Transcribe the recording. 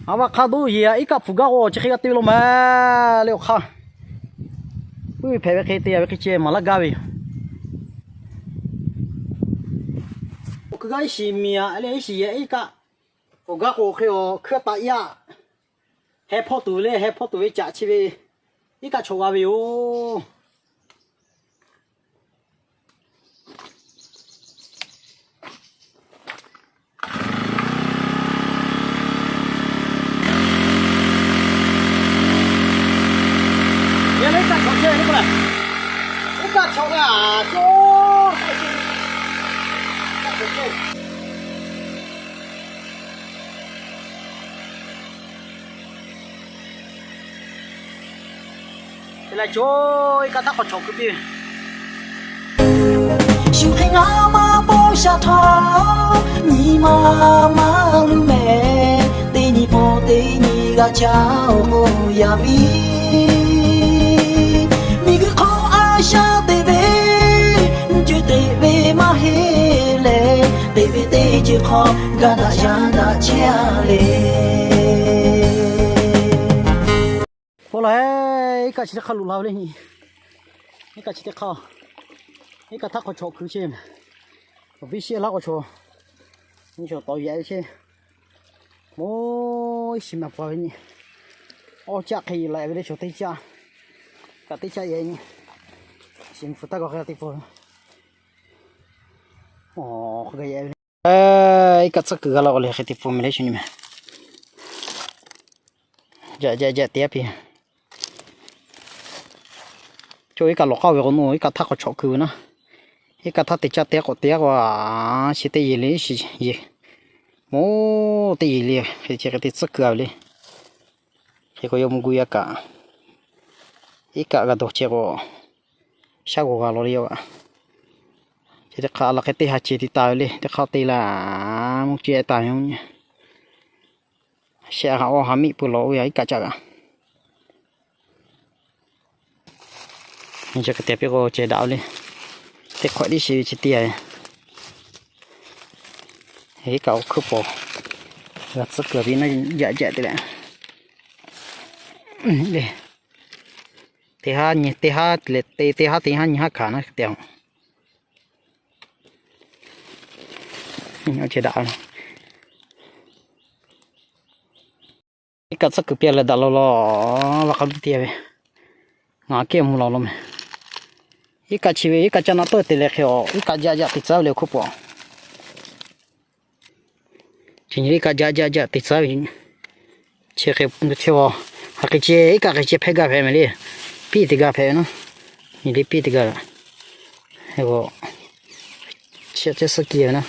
A va hk'a doˆ yeˬ a, iˉ kaˆ pfuhˍ gaˇ k'o chi hk'e g'a te ve law ma le awˬ hk'aˇ. Puiˉ ve hpehꞈ ve hk'e te a ve hk'e ceh maˍ laˇ gaˇ ve yoˬ. Awˬ hkui gaˇ iˉ shiˍ miˬ a le, iˉ shiˍ yehˬ iˉ kaˆ awˬ gaˇ k'o hk'e awˬ hkui taꞈ yaˇ heh hpawˇ tuˬ ve le, heh hpawˇ tuˬ ve caꞈ chi ve iˉ kaˆ chaw g'a ve yoˬ. Te leh co iˉ kaˆ htaˇ hk'aw chawꞈ keu piˇ ve. Shu hk'e ngaˬ maˇ paw sha htaˇ, nyi ma maˇ luˬ mehˍ. Teˇ nyi paw teˇ nyi g'a caˇ-oˬ k'o yaˇ viˉ. Miˬguiˬ hk'aw a shaꞈ teꞈ ve, cuˇ teꞈ ve maˇ heˆ leh, teꞈ ve teˇ ceuˬ hk'aw gaˇ daꞈ yaˇ daꞈ chehˇ a le. K'oˆ laˇ, iˉ kaˆ chi teˇ hk'aˇ luꞈ la ve le nyi. Iˉ kaˆ chi teˇ hk'aˇ, iˉ kaˆ htaˇ hk'aw chawꞈ keu chehˇ ve. Awˬ viˉ shehˆ laˇ k'awꞈ chaw, nyi chaw tawˍ yaꞈ ve chehˇ. Moˇ iˉ shiˍ maˍ pfuhˍ ve nyi. Awˇ caˆ hk'e laꞈ ve le chaw teˇ caˆ, kaꞈ teˇ caˆ yaꞈ nyi. Shiˍ maˍ pfuhˍ htaˇ k'awꞈ hk'e te pfuhˍ ve. Awˬ hk'aw gaˇ yaꞈ ve le. Iˉ kaˆ tcuhˉ kuiˬ g'a la k'o le hk'e te pfuhˍ mehˍ le shu nyi mehˍ. Jaꞈ jaꞈ jaꞈ te aˉ piˇ. Chaw iˉ kaˆ lawˬ k'aˇ ve k'o, nawˬ iˉ kaˆ htaˇ k'awꞈ chawꞈ keu ve naˉ. Iˉ kaˆ htaˇ te caˆ te k'awꞈ te k'o, chi teˇ yeˬ le, moˇ teˇ yeˬ le, hk'e chi hk'e te tcuhˉ kuiˬ a ve le. Hk'e k'o yawˇ mvuhˇ guˇ yaˇ kaꞈ, iˉ kaˆ g'a dawˬ chehˇ k'o, shaˉ g'awˬ g'a law le yaˇ a. Chi teˇ hk'aˇ laˬ hk'e teˇ ha ce te taˍ ve le, teˇ hk'aˇ te la, mvuhˇ ce taˍ ve. Shehˆ ha awˇ ha miˆ pui lawˬ oˇ yaˇ iˉ kaˆ caˆ g'a. Nyi chi hk'e te piˇ k'o ceh daꞈ ve le. Teˇ hk'awꞈ tiˉ sheˍ ve chi teˇ yanˇ. Iˉ kaˆ awˬ hkuiˉ paw g'a tcuhˉ kuiˬ piˇ naˉ, jaꞈ jaꞈ te leh le. Teˇ haˉ nyi, teˇ haˉ leh te, teˇ haˉ teˇ haˉ nyi haˉ hkanˍ naˉ te a. Oˇ ceh daꞈ ve. Iˉ kaˆ tcuhˉ kuiˬ piˇ leh daꞈ law law, laꞈ k'a luˇ te ve. Ngaˬ kehˬ mvuh lawˬ law mehˍ. Iˉ kaˆ chi ve iˉ kaˆ caˆ naˆ tawˆ te leh hk'e a, iˉ kaˆ jaˆ jaˆ te tcuhˉ ve le awˬ hkuiˉ paw. Chi nyi iˉ kaˆ jaˆ jaˆ jaˆ te tcuhˉ ve. Chi hk'e, chi a, hk'aˬ hk'e ceh iˉ kaˆ hk'e ceh hpehˇ gaˇ hpehꞈ mehˍ le. Piˇ teˇ gaˇ hpehꞈ ve naˉ. Nyi le piˇ teˇ gaˇ. Hk'e k'o, chi ceh suhˉ kiˇ ve naˉ.